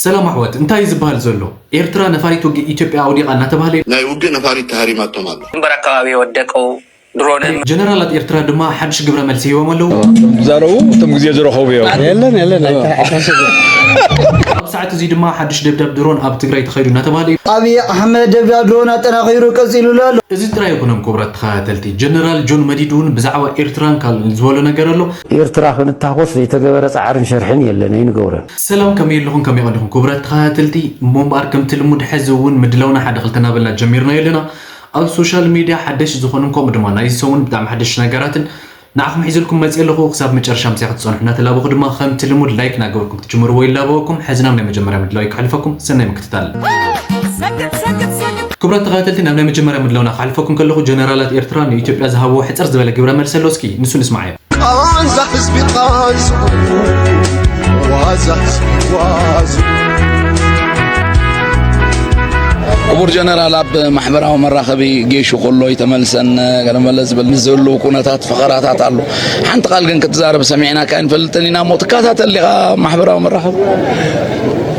ሰላም ኣሕዋት፣ እንታይ እዩ ዝበሃል ዘሎ? ኤርትራ ነፋሪት ውግእ ኢትዮጵያ ኣውዲቓ እናተባህለ እዩ። ናይ ውግእ ነፋሪት ተሃሪማቶም ኣላ። ድንበር አካባቢ የወደቀው ድሮን። ጀነራላት ኤርትራ ድማ ሓድሽ ግብረ መልሲ ሂቦም ኣለዉ። ዝዛረቡ እቶም ግዜ ዝረኸቡ እዮም። የለን፣ የለን፣ ኣይተሓሳስብን። ኣብ ሰዓት እዚ ድማ ሓድሽ ደብዳብ ድሮን ኣብ ትግራይ ተኸይዱ እናተባህለ እዩ። ኣብይ ኣሕመድ ደብዳብ ድሮን ኣጠናኺሩ ቀጺሉሉ ኣሎ። እዚ ጥራይ ኣይኮነን ክቡራት ተኸታተልቲ፣ ጀነራል ጆን መዲድ እውን ብዛዕባ ኤርትራን ካልእን ዝበሎ ነገር ኣሎ። ኤርትራ ክንታኮስ ዘይተገበረ ጻዕርን ሸርሕን የለን፣ ኣይንገብሮን። ሰላም፣ ከመይ ኣለኹም? ከመይ ቀኒኹም ክቡራት ተኸታተልቲ? እሞ እምበኣር ከምቲ ልሙድ ሕዚ እውን ምድላውና ሓደ ክልተ እናበልና ጀሚርናዮ ኣለና። ኣብ ሶሻል ሚድያ ሓደሽ ዝኾኑን ከምኡ ድማ ናይዚ ሰሙን ብጣዕሚ ሓደሽ ነገራትን ንዓኹም ሒዘልኩም መፅእ ኣለኹ። ክሳብ መጨረሻ ምሳይ ክትፀንሑ እናተላበኹ ድማ ከምቲ ልሙድ ላይክ እናገበርኩም ትጅምርዎ ይላበወኩም። ሕዚ ናብ ናይ መጀመርያ ምድላው ከሕልፈኩም፣ ሰናይ ምክትታል። ክቡራት ተኸታተልቲ፣ ናብ ናይ መጀመርያ ምድላውና ከሕልፈኩም ከለኹ፣ ጀነራላት ኤርትራ ንኢትዮጵያ ዝሃብዎ ሕፅር ዝበለ ግብረ መልሲ ኣሎ። እስኪ ንሱ ንስማዓዮ። ቃንዛ ህዝቢ ቃንዝኡ፣ ዋዛ ህዝቢ ዋዝኡ። ክቡር ጀነራል፣ ኣብ ማሕበራዊ መራኸቢ ጌሹ ከሎ ይተመልሰን ገለመለ ዝብል ምስ ዘለዉ ኩነታት ፈኸራታት ኣሎ። ሓንቲ ቃል ግን ክትዛረብ ሰሚዕናካ ኣይንፈልጥን ኢና እሞ ትከታተል ዲኻ ማሕበራዊ መራኸቢ?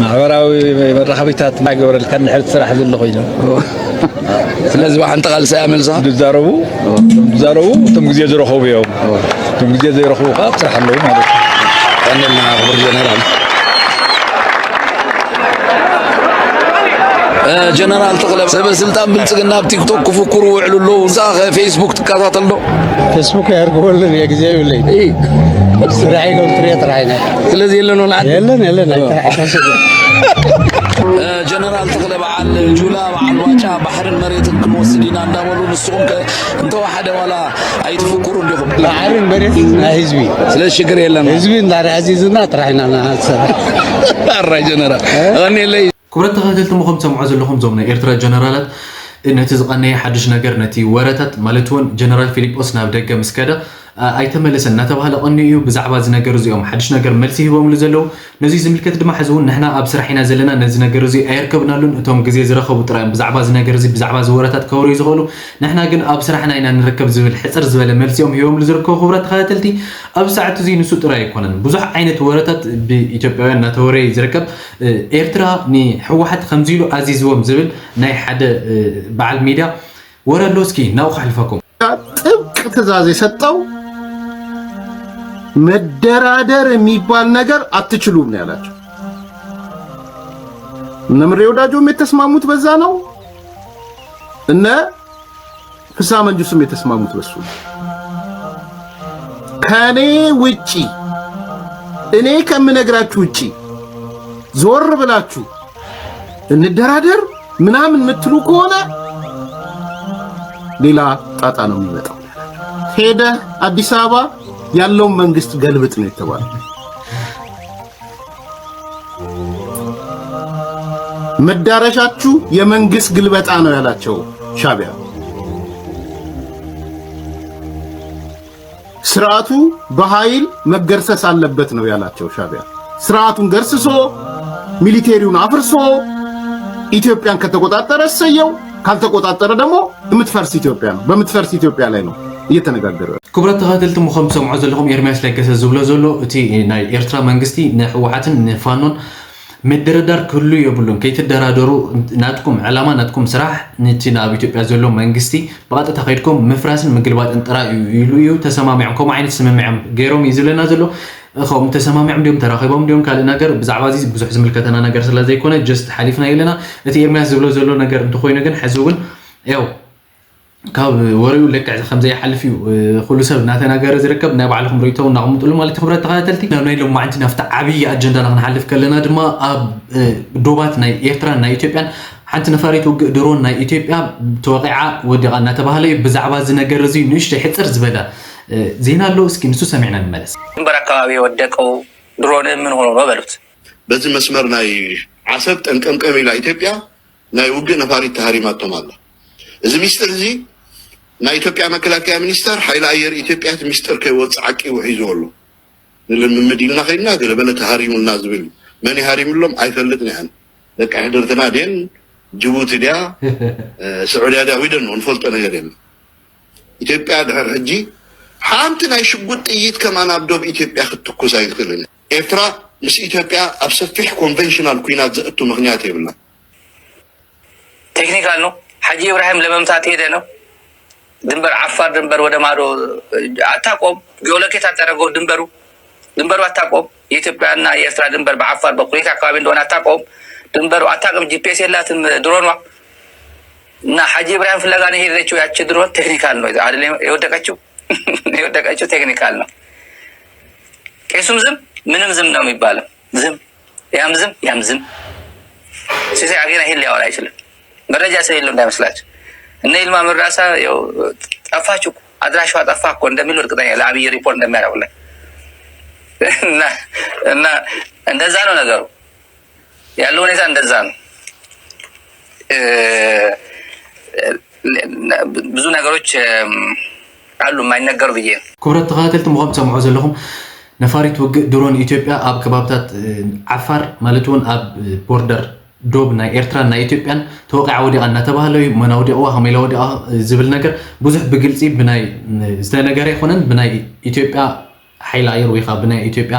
ማሕበራዊ መራኸቢታት እንታይ ገብረልካ እንድሕር እቲ ስራሕ ዘሎ ኮይኑ። ስለዚ ብሓንቲ ቃል ሰያ መልሳ። ዝዛረቡ፣ ዝዛረቡ እቶም ግዜ ዝረኸቡ እዮም። እቶም ግዜ ዘይረኽቡ ከዓ ኣብ ስራሕ ኣለዉ ማለት እዩ። ቀኒልና ክቡር ጀነራል። እ፣ ጀነራል ተኽለ፣ ሰበ ስልጣን ብልጽግና ኣብ ቲክቶክ ክፍክሩ ውዕሉ ኣለዉ። ንስኻ ከ ፌስቡክ ትከታተል ዶ? ፌስቡክ ኣየርግበሉን እየ፣ ግዜ የብለይን። እይ። ስራሐይ ገብትርዮ ጥራይ ናይ። ስለዚ የለን ወላ ሓደ? የለን፣ የለን፣ ኣይተሓሳስብን። እ፣ ጀነራል ተኽለ፣ በዓል ጁላ፣ በዓል ዋጫ፣ ባሕርን መሬትን ክንወስድ ኢና እንዳበሉ፣ ንስኹም ከ እንተወሓደ ዋላ ኣይትፍክሩ እንዲኹም? ባሕርን መሬትን ናይ ህዝቢ። ስለዚ ሽግር የለን። ህዝቢ እንዳተኣዚዝና ጥራሕ ኢና ንሰርሕ። ኣራይ ጀነራል። እ? ቀኒለይ። ክቡራት ተኸታተልቲ፣ እሞ ከም ትሰምዑ ዘለኹም፣ እዞም ናይ ኤርትራ ጀነራላት ነቲ ዝቐነየ ሓድሽ ነገር፣ ነቲ ወረታት፣ ማለት እውን ጀነራል ፊሊጶስ ናብ ደገ ምስ ከደ፣ ኣ-፣ ኣይተመለሰን እናተባህለ ቀኒዩ እዩ። ብዛዕባ እዚ ነገር እዚኦም ሓድሽ ነገር መልሲ ሂቦምሉ ዘለዉ። ነዚ ዝምልከት ድማ ሕዚ እውን ንሕና ኣብ ስራሕ ኢና ዘለና፣ ነዚ ነገር እዚ ኣየርከብናሉን፣ እቶም ግዜ ዝረኸቡ ጥራይ እዮም ብዛዕባ እዚ ነገር እዚ፣ ብዛዕባ እዚ ወረታት ከወርዩ ዝኽእሉ። ንሕና ግን ኣብ ስራሕና ኢና ንርከብ ዝብል ሕጽር ዝበለ መልሲ እዮም ሂቦምሉ ዝርከቡ። ክቡራት ተኸታተልቲ፣ ኣብ ሰዓት እዚ ንሱ ጥራይ ኣይኮነን፣ ብዙሕ ዓይነት ወረታት ብኢትዮጵያውያን እናተወረየ እዩ ዝርከብ። እ፣ ኤርትራ ንህወሓት ከምዚ ኢሉ ኣዚዝዎም ዝብል ናይ ሓደ፣ እ፣ በዓል ሚድያ ወረ ኣሎ። እስኪ ናብኡ ከሕልፈኩም። ጥብቅ ትእዛዝ የሰጠው መደራደር የሚባል ነገር አትችሉም ነው ያላቸው። እነ ምሬ ወዳጆም የተስማሙት በዛ ነው። እነ ፍስሐ መንጁስም የተስማሙት በሱ ነው። ከኔ ውጪ፣ እኔ ከምነግራችሁ ውጪ ዞር ብላችሁ እንደራደር ምናምን የምትሉ ከሆነ ሌላ ጣጣ ነው የሚመጣው። ሄደህ አዲስ አበባ ያለውን መንግስት ገልብጥ ነው የተባለው። መዳረሻችሁ የመንግስት ግልበጣ ነው ያላቸው ሻዕቢያ። ስርዓቱ በኃይል መገርሰስ አለበት ነው ያላቸው ሻዕቢያ። ስርዓቱን ገርስሶ ሚሊቴሪውን አፍርሶ ኢትዮጵያን ከተቆጣጠረ እሰየው፣ ካልተቆጣጠረ ደግሞ የምትፈርስ ኢትዮጵያ ነው። በምትፈርስ ኢትዮጵያ ላይ ነው እየተነጋገሩ ያሉት። ክቡራት ተኸታተልቲ፣ እሞ ከም ትሰምዑ ዘለኹም ኤርሚያስ ለገሰ ዝብሎ ዘሎ፣ እቲ ናይ ኤርትራ መንግስቲ ንህወሓትን ንፋኖን ምድርዳር ክህሉ የብሉን። ከይትደራደሩ፣ ናትኩም ዕላማ፣ ናትኩም ስራሕ ነቲ ናብ ኢትዮጵያ ዘሎ መንግስቲ ብቐጥታ ከይድኩም ምፍራስን ምግልባጥን ጥራይ እዩ ኢሉ እዩ ተሰማሚዖም። ከምኡ ዓይነት ስምምዕ እዮም ገይሮም እዩ ዝብለና ዘሎ። ከምኡ ተሰማሚዖም ድዮም፣ ተራኺቦም ድዮም፣ ካልእ ነገር ብዛዕባ እዚ ብዙሕ ዝምልከተና ነገር ስለ ዘይኮነ just ሓሊፍናዮ ኣለና። እቲ ኤርሚያስ ዝብሎ ዘሎ ነገር እንተኾይኑ ግን ሕዚ እውን ያው ካብ ወሬኡ ልክዕ ከም ዘይሓልፍ እዩ፣ እ፣ ኩሉ ሰብ እናተናገረ ዝርከብ። ናይ ባዕልኹም ርእይቶ እውን ኣቕምጡሉ ማለት እዩ። ክቡራት ተኸታተልቲ፣ ናብ ናይ ሎማዕንቲ ናብቲ ዓብዪ ኣጀንዳና ክንሓልፍ ከለና ድማ ኣብ፣ እ፣ ዶባት ናይ ኤርትራን ናይ ኢትዮጵያን ሓንቲ ነፋሪት ውግእ ድሮን ናይ ኢትዮጵያ ተወቒዓ ወዲቓ እናተባህለ እዩ። ብዛዕባ እዚ ነገር እዚ ንእሽተይ ሕጽር ዝበለ፣ እ፣ ዜና ኣሎ። እስኪ ንሱ ሰሚዕና ንመለስ። ድንበር አካባቢ የወደቀው ድሮን ምን ሆኖ ነው በሉት። በዚህ መስመር ናይ ዓሰብ ጠንቀምቀም ኢላ ኢትዮጵያ ናይ ውግእ ነፋሪት ተሃሪማቶም ኣላ። እዚ ሚስጥር እዚ ናይ ኢትዮጵያ መከላከያ ሚኒስተር፣ ሓይሊ ኣየር ኢትዮጵያ እቲ ሚስጥር ከይወጽእ ዓቂቡ ሒዝዎ ኣሎ። ንልምምድ ኢልና ከይድና ገለ በለ ተሃሪሙልና ዝብል እዩ። መን ይሃሪምሎም ኣይፈልጥን እየ። ደቂ ሕድርትና ድየን፣ ጅቡቲ ድያ፣ እ፣ ስዑድያ ድያ፣ we don't know፣ ንፈልጦ ነገር የለን። ኢትዮጵያ ድሕር ሕጂ ሓንቲ ናይ ሽጉጥ ጥይት ከማን ኣብ ዶብ ኢትዮጵያ ክትትኩስ ኣይትኽእልን። ኤርትራ ምስ ኢትዮጵያ ኣብ ሰፊሕ ኮንቨንሽናል ኩናት ዘእቱ ምኽንያት የብላ። ቴክኒካል ነው። ሐጂ ኢብራሂም ለመምታት ሄደ ነው። ድንበር አፋር ድንበር ወደ ማዶ አታቆም። ጂኦሎኬት አደረገው ድንበሩ ድንበሩ አታቆም። የኢትዮጵያና የኤርትራ ድንበር በአፋር በኩል የት አካባቢ እንደሆነ አታቆም። ድንበሩ አታቆም። ጂፒኤስ የላትም ድሮኗ። እና ሐጂ ኢብራሂም ፍለጋ ነው የሄደችው። ያቺ ድሮን ቴክኒካል ነው አይደል የወደቀችው? የወደቀችው ቴክኒካል ነው። ቄሱም ዝም ምንም ዝም ነው የሚባለው። ዝም ያም ዝም ያም ዝም። ሲሳይ አጌና ይሄን ሊያወራ አይችልም። መረጃ ስለሌለው እንዳይመስላችሁ። እነ ይልማ መርዳሳ ያው ጠፋችሁ እኮ፣ አድራሻዋ ጠፋ እኮ እንደሚሉ እርግጠኛ፣ ለአብይ ሪፖርት እንደሚያደርጉለት እና እና እንደዛ ነው ነገሩ። ያለው ሁኔታ እንደዛ ነው። ብዙ ነገሮች አሉ የማይነገሩ ብዬ ነው። ክቡራት ተኸታተልቲ፣ ምዃም ትሰምዑ ዘለኹም፣ ነፋሪት ውግእ ድሮን ኢትዮጵያ ኣብ ከባብታት ዓፋር ማለት እውን ኣብ ቦርደር ዶብ ናይ ኤርትራን ናይ ኢትዮጵያን ተወቂዓ ወዲቓ እናተባህለ እዩ። መን ኣውዲቕዋ፣ ከመይ ኢላ ወዲቓ ዝብል ነገር ብዙሕ ብግልፂ ብናይ ዝተነገረ ኣይኮነን። ብናይ ኢትዮጵያ ሓይሊ ኣየር ወይ ከዓ ብናይ ኢትዮጵያ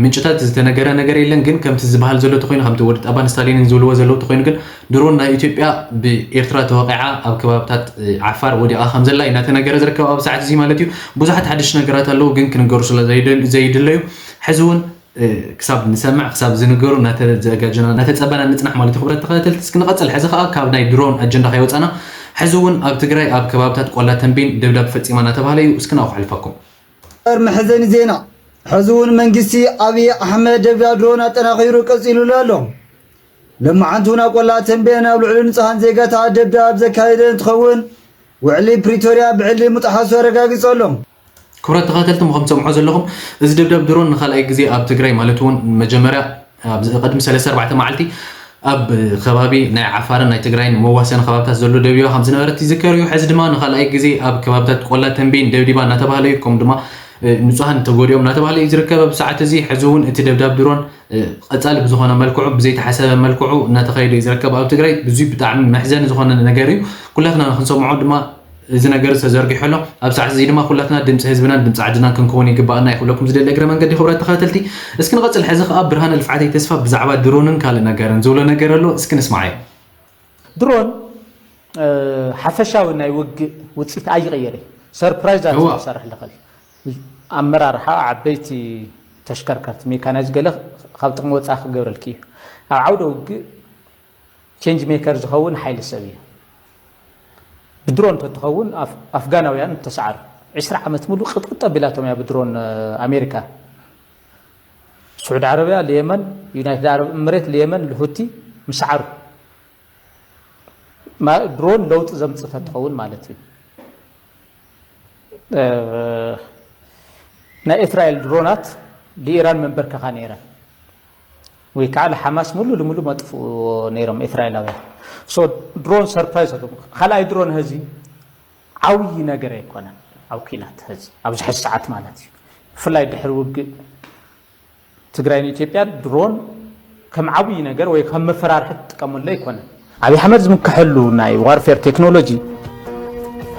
ምንጭታት ዝተነገረ ነገር የለን። ግን ከምቲ ዝበሃል ዘሎ ተኮይኑ፣ ከምቲ ወዲ ጠባን ስታሊንን ዝብልዎ ዘለዉ ተኮይኑ ግን ድሮን ናይ ኢትዮጵያ ብኤርትራ ተወቂዓ ኣብ ከባብታት ዓፋር ወዲቓ ከም ዘላ እዩ እናተነገረ ዝርከብ ኣብ ሰዓት እዚ ማለት እዩ። ብዙሓት ሓድሽ ነገራት ኣለዉ፣ ግን ክንገሩ ስለ ዘይድለዩ ሕዚ እውን ክሳብ ንሰምዕ ክሳብ ዝንገሩ እናተዘጋጀና እናተፀበና ንፅናሕ ማለት እዩ። ክብረት ተኸታተልቲ እስኪ ንቐፅል። ሕዚ ከዓ ካብ ናይ ድሮን ኣጀንዳ ከይወፃና ሕዚ እውን ኣብ ትግራይ ኣብ ከባብታት ቆላ ተንቤን ደብዳብ ፈፂማ እናተባሃለ እዩ። እስኪ ናብኡ ከሕልፈኩም። መሕዘኒ ዜና። ሕዚ እውን መንግስቲ ኣብይ ኣሕመድ ደብዳብ ድሮን ኣጠናኺሩ ቀፂሉሉ ኣሎ። ሎማዓንቲ እውን ኣብ ቆላ ተንቤን ኣብ ልዕሊ ንጹሃን ዜጋታት ደብዳብ ዘካየደ እንትኸውን ውዕሊ ፕሪቶርያ ብዕሊ ምጥሓሱ ኣረጋጊጹ ኣሎ። ክቡራት ተኸታተልቲ ምኸም ትሰምዑ ዘለኹም እዚ ደብዳብ ድሮን ንኻልኣይ ግዜ ኣብ ትግራይ ማለት እውን መጀመርያ ኣብዚ ቅድሚ ሰለስተ ኣርባዕተ መዓልቲ ኣብ ከባቢ ናይ ዓፋርን ናይ ትግራይን መዋሰኒ ከባብታት ዘሎ ደብዳብ ከም ዝነበረት ይዝከር እዩ። ሕዚ ድማ ንኻልኣይ ግዜ ኣብ ከባብታት ቆላ ተንቤን ደብዲባ እናተባህለ እዩ። ከምኡ ድማ ንጹሃን ተጎዲኦም እናተባህለ እዩ ዝርከብ። ኣብ ሰዓት እዚ ሕዚ እውን እቲ ደብዳብ ድሮን ቀጻሊ ብዝኾነ መልክዑ ብዘይተሓሰበ መልክዑ እናተኻየደ እዩ ዝርከብ ኣብ ትግራይ። ብዙይ ብጣዕሚ መሕዘኒ ዝኾነ ነገር እዩ። ኩላትና ንክንሰምዖ ድማ እዚ ነገር ተዘርጊሑ ኣሎ። ኣብ ሰዓት እዚ ድማ ኩላትና ድምፂ ህዝብናን ድምፂ ዓድናን ክንከውን ይግባኣና እዩ ክብለኩም ዝደሊ እግረ መንገዲ ክብረት ተኸታተልቲ። እስኪ ንቐፅል። ሕዚ ከዓ ብርሃነ ልፍዓተይ ተስፋ ብዛዕባ ድሮንን ካልእ ነገርን ዝብሎ ነገር ኣሎ። እስኪ ንስማዓዮ። ድሮን ሓፈሻዊ ናይ ውግእ ውፅኢት ኣይቕየር እዩ። ሰርፕራይዝ ኣት ዝሰርሕ ልኽእል ኣመራርሓ ዓበይቲ ተሽከርከርቲ ሜካናይዝ ገለ ካብ ጥቕሚ ወፃኢ ክገብረልኪ እዩ። ኣብ ዓውደ ውግእ ቼንጅ ሜከር ዝኸውን ሓይሊ ሰብ እዩ። ብድሮን እንተትኸውን ኣፍጋናውያን ተሰዓሩ። ዕስራ ዓመት ሙሉ ቅጥቅጥ ኣቢላቶም እያ ብድሮን ኣሜሪካ። ስዑድ ዓረብያ ልየመን፣ ዩናይትድ ዓረብ እምሬት ልየመን ልሁቲ ምሰዓሩ። ድሮን ለውጢ ዘምፅእ ተትኸውን ማለት እዩ። ናይ እስራኤል ድሮናት ንኢራን መንበርከኻ ነይረን ወይ ከዓ ንሓማስ ሙሉ ልሙሉ መጥፍኡ ነይሮም እስራኤላውያን። ድሮን ሰርፕራይዝ ም ካልኣይ ድሮን ህዚ ዓብዪ ነገር ኣይኮነን ኣብ ኲናት ህዚ ኣብዚ ሕዚ ሰዓት ማለት እዩ። ብፍላይ ድሕሪ ውግእ ትግራይን ኢትዮጵያን ድሮን ከም ዓብዪ ነገር ወይ ከም መፈራርሒ ትጥቀመሉ ኣይኮነን። ኣብይ ኣሕመድ ዝምክሐሉ ናይ ዋርፌር ቴክኖሎጂ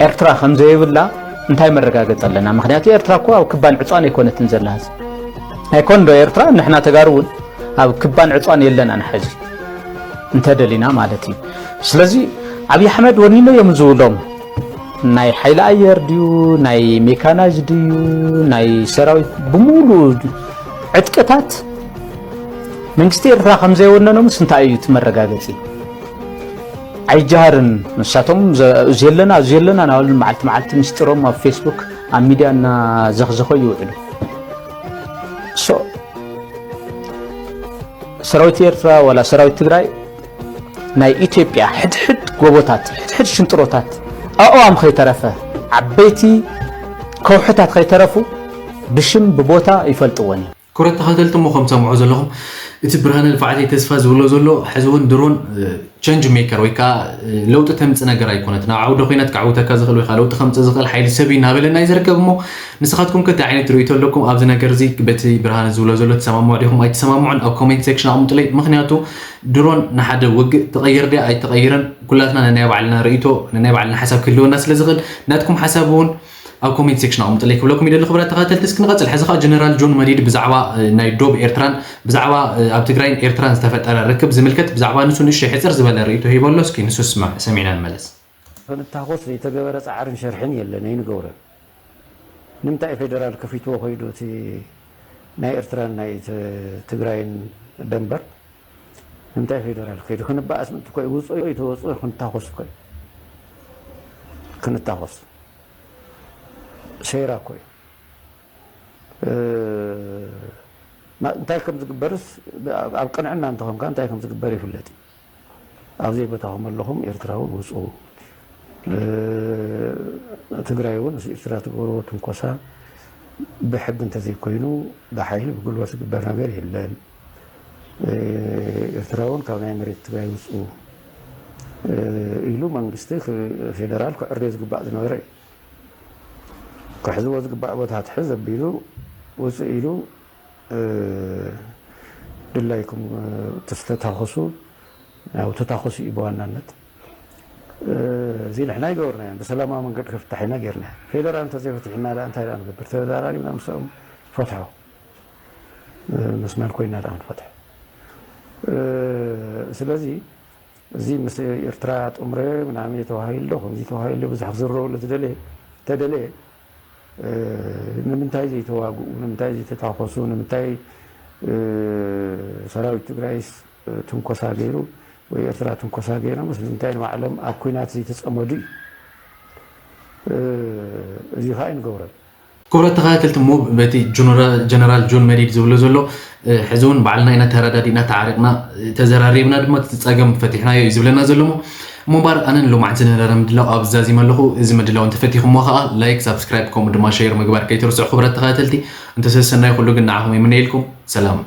ኤርትራ ከም ዘየብላ እንታይ መረጋገፂ ኣለና? ምክንያቱ ኤርትራ እኮ ኣብ ክባን ዕፃን ኣይኮነትን ዘላ። ሕዚ ኣይኮን ዶ ኤርትራ? ንሕና ተጋሩ እውን ኣብ ክባን ዕፃን የለናን። ሕዚ እንተደሊና ማለት እዩ። ስለዚ ኣብይ ኣሕመድ ወኒኖ እዮም ዝብሎም ናይ ሓይሊ ኣየር ድዩ ናይ ሜካናይዝ ድዩ ናይ ሰራዊት ብሙሉ ዕጥቅታት መንግስቲ ኤርትራ ከም ዘይወነኖምስ እንታይ እዩ እቲ መረጋገፂ? ኣይጀሃርን ንሳቶም እዚ ኣለና እዚ ኣለና ናበሉ መዓልቲ መዓልቲ ምስጢሮም ኣብ ፌስቡክ ኣብ ሚድያ እናዘኽዘኾ ይውዕሉ። ሰራዊት ኤርትራ ዋላ ሰራዊት ትግራይ ናይ ኢትዮጵያ ሕድሕድ ጎቦታት ሕድሕድ ሽንጥሮታት ኣእዋም ከይተረፈ ዓበይቲ ከውሕታት ከይተረፉ ብሽም ብቦታ ይፈልጥዎን እዮም። ክቡራት ተኸታተልቲ እሞ ከም ትሰምዑ ዘለኹም እቲ ብርሃነ ልፍዓተይ ተስፋ ዝብሎ ዘሎ ሕዚ እውን ድሮን ቸንጅ ሜከር ወይ ከዓ ለውጢ ተምፅእ ነገር ኣይኮነትን። ኣብ ዓውደ ኲናት ከዕውተካ ዝኽእል ወይ ከዓ ለውጢ ከምፅእ ዝኽእል ሓይሊ ሰብ እዩ እናበለና እዩ ዝርከብ። እሞ ንስኻትኩም ከ እንታይ ዓይነት ርእይቶ ኣለኩም ኣብዚ ነገር እዚ? በቲ ብርሃነ ዝብሎ ዘሎ ትሰማምዑ ዲኹም ኣይትሰማምዑን? ኣብ ኮሜንት ሴክሽን ኣቕምጡለይ። ምኽንያቱ ድሮን ንሓደ ውግእ ትቐይር ድያ ኣይትቐይርን ኩላትና ነናይ ባዕልና ርእይቶ ነናይ ባዕልና ሓሳብ ክህልወና ስለ ዝኽእል ናትኩም ሓሳብ እውን ኣብ ኮሜንት ሴክሽን ኣቕምጥለይ ክብለኩም ይደሊ። ክብራት ተኸታተልቲ፣ እስኪ ንቐጽል። ሕዚ ኸዓ ጀነራል ጆን መዲድ ብዛዕባ ናይ ዶብ ኤርትራን ብዛዕባ ኣብ ትግራይን ኤርትራን ዝተፈጠረ ርክብ ዝምልከት ብዛዕባ ንሱ ንእሽተይ ሕፅር ዝበለ ርእይቶ ሂቦ ኣሎ። እስኪ ንሱ ስማዕ፣ ሰሚዕና ንመለስ። ክንታኾስ ዘይተገበረ ፃዕርን ሸርሕን የለን፣ ኣይንገብረን። ንምንታይ ፌደራል ከፊትዎ ኮይዱ እቲ ናይ ኤርትራን ናይ ትግራይን ደንበር? ንምንታይ ፌደራል ከይዱ ክንበኣስ ምእንቲ ኮይ ውፅኦ ይተወፅኦ ክንታኾስ ኮይ ክንታኾስ ሴራ ኮይ እንታይ ከም ዝግበርስ ኣብ ቅንዕና እንተኾንካ እንታይ ከም ዝግበር ይፍለጥ እዩ። ኣብ ዘይቦታኹም ኣለኹም ኤርትራ እውን ውፅኡ። ትግራይ እውን ምስ ኤርትራ ትገብርዎ ትንኮሳ ብሕግ እንተዘይኮይኑ ብሓይሊ ብጉልበት ዝግበር ነገር የለን። ኤርትራ እውን ካብ ናይ መሬት ትግራይ ውፅኡ ኢሉ መንግስቲ ፌደራል ክዕርዮ ዝግባእ ዝነበረ እዩ። ክሕዝዎ ዝግባእ ቦታ ትሕዝ ኣቢሉ ውፅእ ኢሉ ድላይኩም ተስተታኸሱ ያው ተታኸሱ እዩ ብዋናነት። እዚ ንሕና ይገበርናዮ ብሰላማዊ መንገዲ ክፍታሕ ኢና ጌርና። ፌደራል እንተዘይፈቲሕና ደኣ እንታይ ደኣ ንገብር? ተዘራሪብና ምስኦም ፈትሖ መስመር ኮይና ደኣ ንፈትሖ። ስለዚ እዚ ምስ ኤርትራ ጥምረ ምናምን ተባሂሉ ዶ ከምዚ ተባሂሉ ብዙሕ ክዝረበሉ ዝደለየ ተደለየ ንምንታይ ዘይተዋግኡ ንምንታይ ዘይተታኮሱ ንምንታይ ሰራዊት ትግራይስ ትንኮሳ ገይሩ ወይ ኤርትራ ትንኮሳ ገይሮም ስለምንታይ ንባዕሎም ኣብ ኩናት ዘይተፀመዱ እዩ። እዚ ከዓ ይንገብረን። ክቡራት ተኸታተልቲ ሙብ በቲ ጀነራል ጆን መዲድ ዝብሎ ዘሎ ሕዚ እውን ባዕልና ኢና ተረዳዲእና ተዓሪቕና ተዘራሪብና ድማ እቲ ፀገም ፈቲሕናዮ እዩ ዝብለና ዘሎ። እሞ እምበር ኣነን ሎማዕንቲ ዝነበረ ምድላው ኣብ ዛዚመ ኣለኹ። እዚ ምድላው እንተፈቲኹምዎ ከዓ ላይክ ሳብስክራይብ ከምኡ ድማ ሸር ምግባር ከይትርስዑ ክቡራት ተኸታተልቲ። እንተሰሰናይ ኩሉ ግን ንዓኹም ይምነየልኩም። ሰላም።